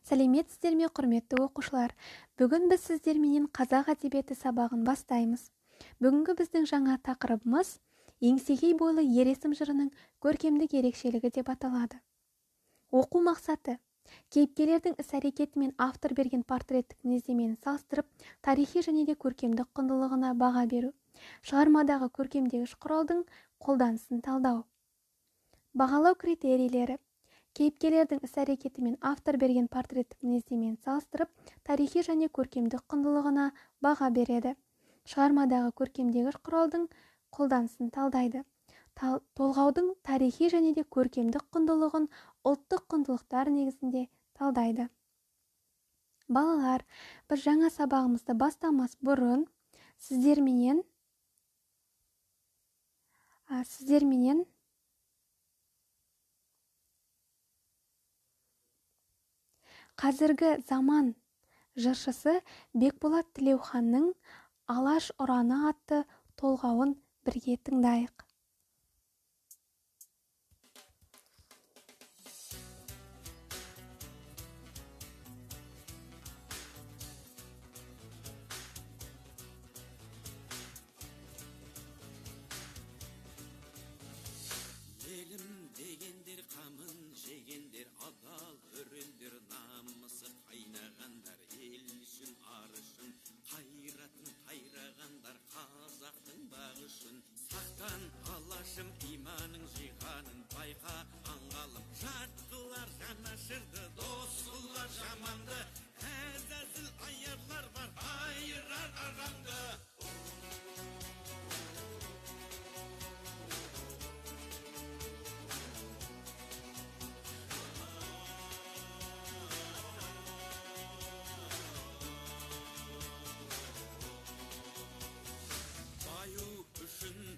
Сәлеметсіздер ме, құрметті оқушылар? Бүгін біз сіздерменен қазақ әдебиеті сабағын бастаймыз. Бүгінгі біздің жаңа тақырыбымыз Еңсегей бойлы ер Есім жырының көркемдік ерекшелігі деп аталады. Оқу мақсаты: кейіпкерлердің іс-әрекеті мен автор берген портреттік мінездемені салыстырып, тарихи және де көркемдік құндылығына баға беру. Шығармадағы көркемдегіш құралдың қолданысын талдау. Бағалау критерийлері: кейіпкерлердің іс-әрекеті мен автор берген портреттік мінездемені салыстырып, тарихи және көркемдік құндылығына баға береді. Шығармадағы көркемдегіш құралдың қолданысын талдайды. Толғаудың тарихи және де көркемдік құндылығын ұлттық құндылықтар негізінде талдайды. Балалар, біз жаңа сабағымызды бастамас бұрын сіздерменен қазіргі заман жыршысы Бекболат Тілеуханның Алаш ұраны атты толғауын бірге тыңдайық. Елім дегендер қамын жегендер, адал өрендер, намысы қайнағандар, ел үшін, ар үшін, қайратын қайрағандар, қазақтың бағы үшін. Сақтан алашым, иманың жиғанын байқа, аңғалым. Жат қылар жанашырды, дос қылар жаманды, әзәзіл аярлар бар, айырар араңды.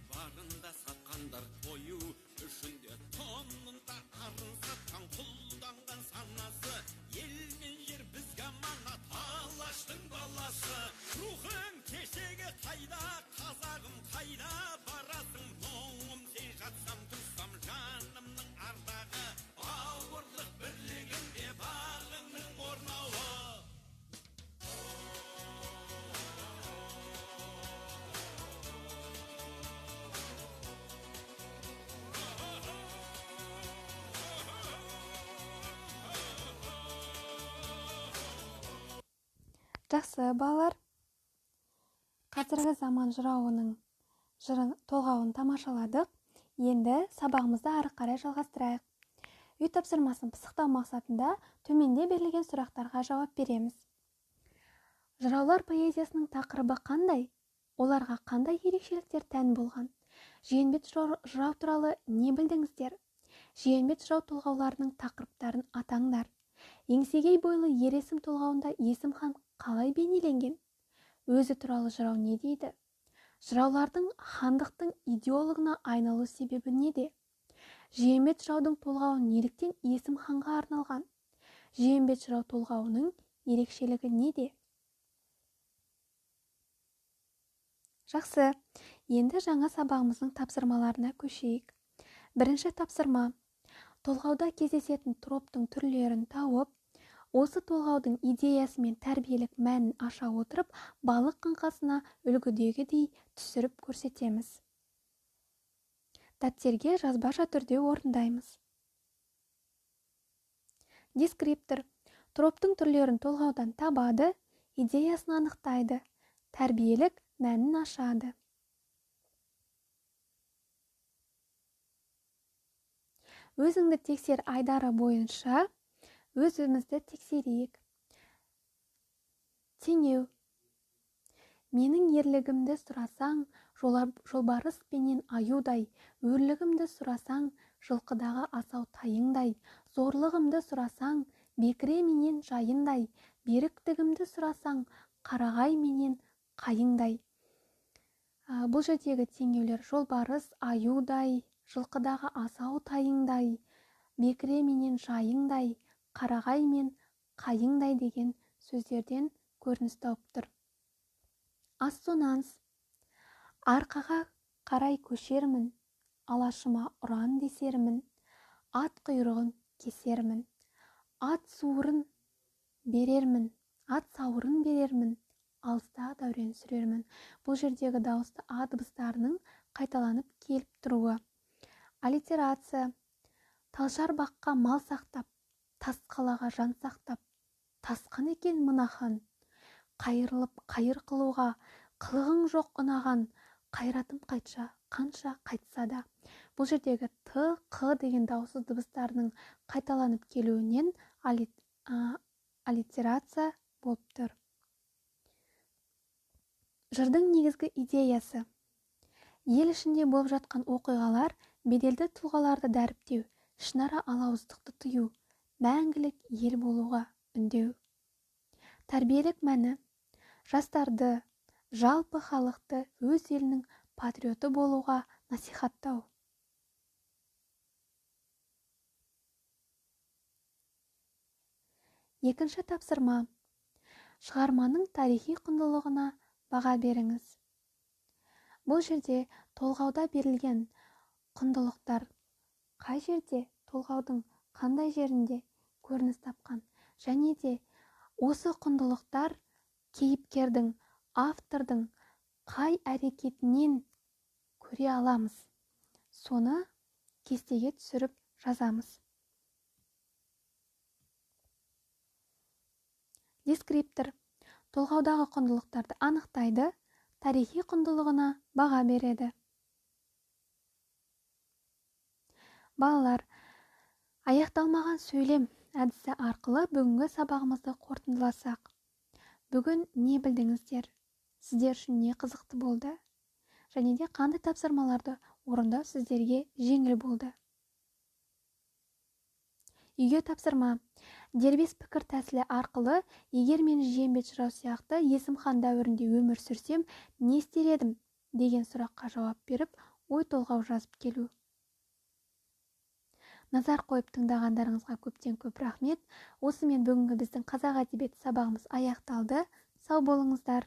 Барында сатқандар, тою үшін де тонында арын сатқан, құлданған санасы, ел мен жер бізге аманат, алаштың баласы. Рухың кешегі қайда, қазағым қайда барасың, мұңым сен жатсам тұрсам жанымның ардағы, бауырлық бірлігінде бағыңның орнауы. Жақсы, балалар. Қазіргі заман жырауының жырын, толғауын тамашаладық. Енді сабағымызды ары қарай жалғастырайық. Үй тапсырмасын пысықтау мақсатында төменде берілген сұрақтарға жауап береміз. Жыраулар поэзиясының тақырыбы қандай? Оларға қандай ерекшеліктер тән болған? Жиенбет жырау туралы не білдіңіздер? Жиенбет жырау толғауларының тақырыптарын атаңдар. Еңсегей бойлы ер Есім толғауында Есім хан қалай бейнеленген? Өзі туралы жырау не дейді? Жыраулардың хандықтың идеологына айналу себебі неде? Жиенбет жыраудың толғауы неліктен Есім ханға арналған? Жиенбет жырау толғауының ерекшелігі неде? Жақсы, енді жаңа сабағымыздың тапсырмаларына көшейік. Бірінші тапсырма. Толғауда кездесетін троптың түрлерін тауып, осы толғаудың идеясы мен тәрбиелік мәнін аша отырып, балық қаңқасына үлгідегідей түсіріп көрсетеміз. Дәптерге жазбаша түрде орындаймыз. Дескриптор. Троптың түрлерін толғаудан табады, идеясын анықтайды, тәрбиелік мәнін ашады. Өзіңді тексер айдары бойынша өзімізді тексерейік. Теңеу. Менің ерлігімді сұрасаң, жолбарыс пенен аюдай, өрлігімді сұрасаң, жылқыдағы асау тайыңдай, зорлығымды сұрасаң, бекіре менен жайындай, беріктігімді сұрасаң, қарағай менен қайыңдай. Бұл жердегі теңеулер жолбарыс, аюдай, жылқыдағы асау тайыңдай, бекіре менен жайыңдай, қарағай мен қайыңдай деген сөздерден көрініс тауып тұр. Ассонанс. Арқаға қарай көшермін, алашыма ұран десермін, ат құйрығын кесермін, ат суырын берермін, ат сауырын берермін, алыста дәурен сүрермін. Бұл жердегі дауысты а дыбыстарының қайталанып келіп тұруы. Аллитерация. Талшар баққа мал сақтап, тас қалаға жан сақтап, тасқан екен мына хан. Қайырылып қайыр қылуға, қылығың жоқ ұнаған, қайратым қайтша, қанша қайтса да. Бұл жердегі т, қ деген дауыссыз дыбыстарының қайталанып келуінен аллитерация болып тұр. Жырдың негізгі идеясы. Ел ішінде болып жатқан оқиғалар, беделді тұлғаларды дәріптеу, ішінара алауыздықты тыю, мәңгілік ел болуға үндеу. Тәрбиелік мәні. Жастарды, жалпы халықты өз елінің патриоты болуға насихаттау. Екінші тапсырма. Шығарманың тарихи құндылығына баға беріңіз. Бұл жерде толғауда берілген құндылықтар қай жерде, толғаудың қандай жерінде көрініс тапқан, және де осы құндылықтар кейіпкердің, автордың қай әрекетінен көре аламыз, соны кестеге түсіріп жазамыз. Дескриптор толғаудағы құндылықтарды анықтайды, тарихи құндылығына баға береді. Балалар, аяқталмаған сөйлем әдісі арқылы бүгінгі сабағымызды қорытындыласақ. Бүгін не білдіңіздер? Сіздер үшін не қызықты болды? Және де қандай тапсырмаларды орындау сіздерге жеңіл болды? Үйге тапсырма. Дербес пікір тәсілі арқылы, егер мен Жиенбет жырау сияқты Есім хан дәуірінде өмір сүрсем, не істер едім деген сұраққа жауап беріп, ой толғау жазып келу. Назар қойып тыңдағандарыңызға көптен көп рахмет. Осымен бүгінгі біздің қазақ әдебиеті сабағымыз аяқталды. Сау болыңыздар.